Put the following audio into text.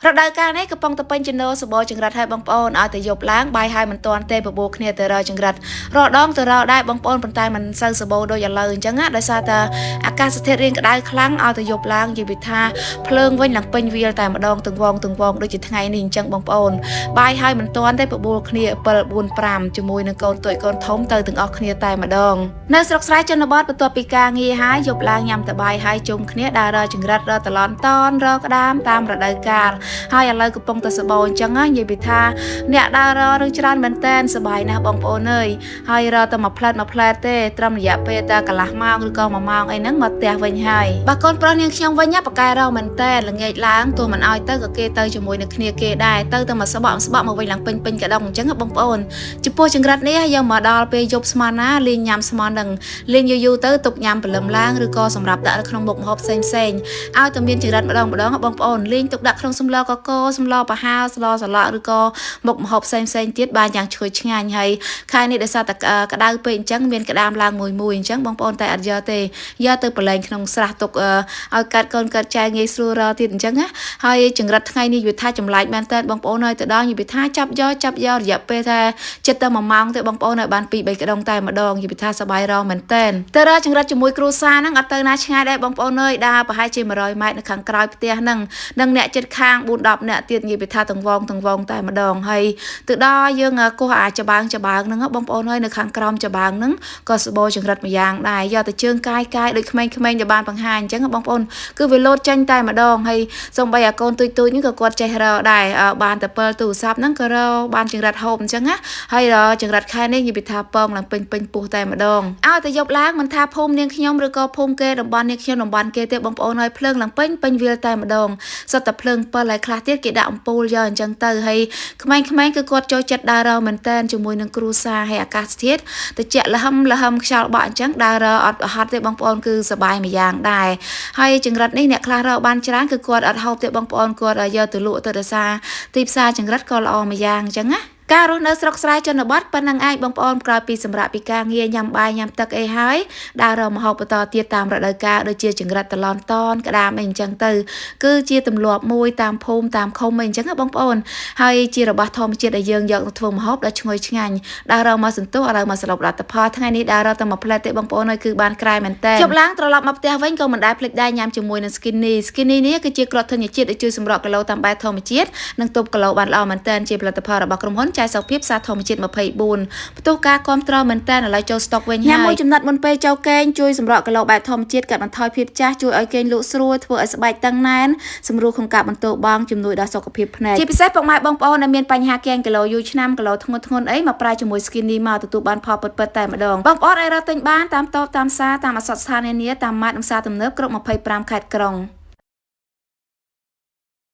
រដូវកាលនេះកំពុងតែពេញជំនោសម្បូរចង្រិតហើយបងប្អូនឲ្យតែយប់ឡើងបាយហើយមិនទាន់ទេបបួលគ្នាទៅរកចង្រិតរដងទៅរកដែរបងប្អូនប៉ុន្តែមិនសូវសម្បូរដូចឥឡូវអញ្ចឹងណាដោយសារតែអាកាសធាតុរៀងក្តៅខ្លាំងឲ្យតែយប់ឡើងនិយាយពីថាភ្លើងវិញឡើងពេញវាលតែម្ដងទាំងវងទាំងវងដូចជាថ្ងៃនេះអញ្ចឹងបងប្អូនបាយហើយមិនទាន់ទេបបួលគ្នា7 4 5ជាមួយនឹងកូនតូចកូនធំទៅទាំងអស់គ្នាតែម្ដងនៅស្រុកស្រែជនបទបន្ទាប់ពីការងារហើយយប់ឡើងញ៉ាំតបាយហើយជុំគ្នាដើររកចង្រិតរកតឡន់តនរកក្តាមតាមរដូវកាល ហើយឥឡូវកំពុងតែសបោអញ្ចឹងណានិយាយពីថាអ្នកដើររកនឹងច្រើនមែនតែនសប្បាយណាស់បងប្អូនអើយហើយរកតែមួយផ្លែតមួយផ្លែតទេត្រឹមរយៈពេលតែកន្លះម៉ោងឬក៏មួយម៉ោងអីហ្នឹងមកផ្ទះវិញហើយបើកូនប្រុសនាងខ្ញុំវិញណាប៉កែរកមែនតែនល្ងាចឡើងទោះមិនអោយទៅក៏គេទៅជាមួយនឹងគ្នាគេដែរទៅតែមកស្បក់ស្បក់មកវិញឡើងពេញពេញកដុងអញ្ចឹងណាបងប្អូនចំពោះចង្រិតនេះយើងមកដល់ពេលយប់ស្មានណាលេងញ៉ាំស្មាននឹងលេងយូរយូរទៅទុកញ៉ាំព្រលឹមឡើងឬក៏សម្រាប់ដាក់នៅក្នុងមុខម្ហូបផ្សេងផ្សេងៗ ឲ្យតែមានចរិតម្ដងម្ដងបងប្អូនលេងទុកដាក់ក្នុងសម្លកកសម្លប្រហើរសម្លសឡកឬក៏មុខម្ហូបផ្សេងផ្សេងទៀតបានយ៉ាងឈ្ងុយឆ្ងាញ់ហើយខែនេះដោយសារតែក្តៅពេកអញ្ចឹងមានក្តាមឡើងមួយមួយអញ្ចឹងបងប្អូនតែអត់យកទេយកទៅប្រឡែងក្នុងស្រះទុកឲ្យកាត់កូនកាត់ចែងាយស្រួលរកទៀតអញ្ចឹងណាហើយចង្រិតថ្ងៃនេះវាថាចម្លែកមែនតើបងប្អូនហើយទៅដល់និយាយថាចាប់យកចាប់យករយៈពេលថាចិត្តទៅ1ម៉ោងទេបងប្អូនឲ្យបាន2 3ក្ដុងតែម្ដងនិយាយថាសប្បាយរងមែនតើទៅរកចង្រិតជាមួយគ្រួសារហ្នឹងអត់ទៅណាឆ្ងាយដែរបងប្អូនអើយដើរប្រហែលជា100ម៉ែត្រនៅខាងក្រោយផ្ទះហ្នឹងនិងអ្នកចិត្តខាង4 10អ្នកទៀតនិយាយពីថាទាំងវងទាំងវងតែម្ដងហើយទៅដល់យើងកោះអាចបាងចបាងហ្នឹងបងប្អូនអើយនៅខាងក្រោមចបាងហ្នឹងក៏សបោចង្រិតម្យ៉ាងដែរយកទៅជើងកាយកាយដូចក្មេងៗដែលបានបង្ហាញអញ្ចឹងបងប្អូនគឺវាលោតចេញតែម្ដងហើយសំបីអាកូនទូចទូចហ្នឹងក៏គាត់ចេះរកដែរបានតែពិលទូរស័ព្ទហ្នឹងក៏រកបានចង្រិតហូបអញ្ចឹងណាហើយចង្រិតខែនេះនិយាយពីថាពងឡើងពេញពេញពោះតែម្ដងឲ្យតែយប់ឡើងមិនថាភូមិនាងខ្ញុំឬក៏ភូមិគេតំបន់នាងខ្ញុំតំបន់គេទេបងប្អូនហើយភ្លើងឡើងពេញពេញវាលតែម្ដងសុទ្ធតែភ្លើងពិលហើយខ្លះទៀតគេដាក់អំពូលយកអញ្ចឹងទៅហើយក្មេងៗគឺគាត់ចូលចិត្តដើររកមែនតែនជាមួយនឹងគ្រួសារហើយអាកាសធាតុត្រជាក់លហឹមលហឹមខ្យល់បក់អញ្ចឹងដើររកអត់ហត់ទេបងប្អូនគឺសប្បាយមួយយ៉ាងដែរហើយចង្រិតនេះអ្នកខ្លះរកបានច្រើនគឺគាត់អត់ហូបទេបងប្អូនគាត់យកទៅលក់ទៅរសារទីផ្សារចង្រិតក៏ល្អមួយយ៉ាងអញ្ចឹងណាការរស់នៅស្រុកស្រែជនបទប៉ុណ្ណឹងឯងបងប្អូនក្រោយពីសម្រាប់ពីការងារញ៉ាំបាយញ៉ាំទឹកអីហើយដើររកម្ហូបបន្តទៀតតាមរដូវកាលដូចជាចង្រិតតឡនតនក្តាមអីអញ្ចឹងទៅគឺជាទម្លាប់មួយតាមភូមិតាមឃុំអីអញ្ចឹងណាបងប្អូនហើយជារបស់ធម្មជាតិដែលយើងយកទៅធ្វើម្ហូបដ៏ឈ្ងុយឆ្ងាញ់ដើររកមកសន្ទុះឥឡូវមកសរុបលទ្ធផលថ្ងៃនេះដើររកតែមួយផ្លែតទេបងប្អូនហើយគឺបានក្រែមែនតើជប់ឡើងត្រឡប់មកផ្ទះវិញក៏មិនដែលភ្លេចដែរញ៉ាំជាមួយនឹង Skinny Skinny នេះគឺជាគ្រាប់ធញ្ញជាតិដែលជួយសម្រក់គីឡូតាមបែបធម្មជាតិនិងទប់គីឡូបានល្អមែនទែនជាផលិតផលរបស់ក្រុមហ៊ុនចែកសុខភាពសារធម្មជាតិ24ផ្ទុះការគ្រប់គ្រងមែនតើឥឡូវចូលស្តុកវិញហើយញ៉ាំមួយចំណិតមុនពេលចូលគេងជួយសម្រក់គីឡូបែបធម្មជាតិកាត់បន្ថយភាពចាស់ជួយឲ្យគេងលក់ស្រួលធ្វើឲ្យស្បែកតឹងណែនសម្រួលក្នុងការបន្ទោបង់ជំនួយដល់សុខភាពភ្នែកជាពិសេសពុកម៉ែបងប្អូនដែលមានបញ្ហាកែងគីឡូយូរឆ្នាំគីឡូធ្ងន់ធ្ងន់អីមកប្រើជាមួយ Skinny មកទទួលបានផលពិតៗតែម្ដងបងប្អូនអាចរកទិញបានតាមតូបតាមផ្សារតាមឱសថស្ថាននានាតាមម៉ាតនិងផ្សារទំនើបគ្រប់25ខេត្តក្រុង។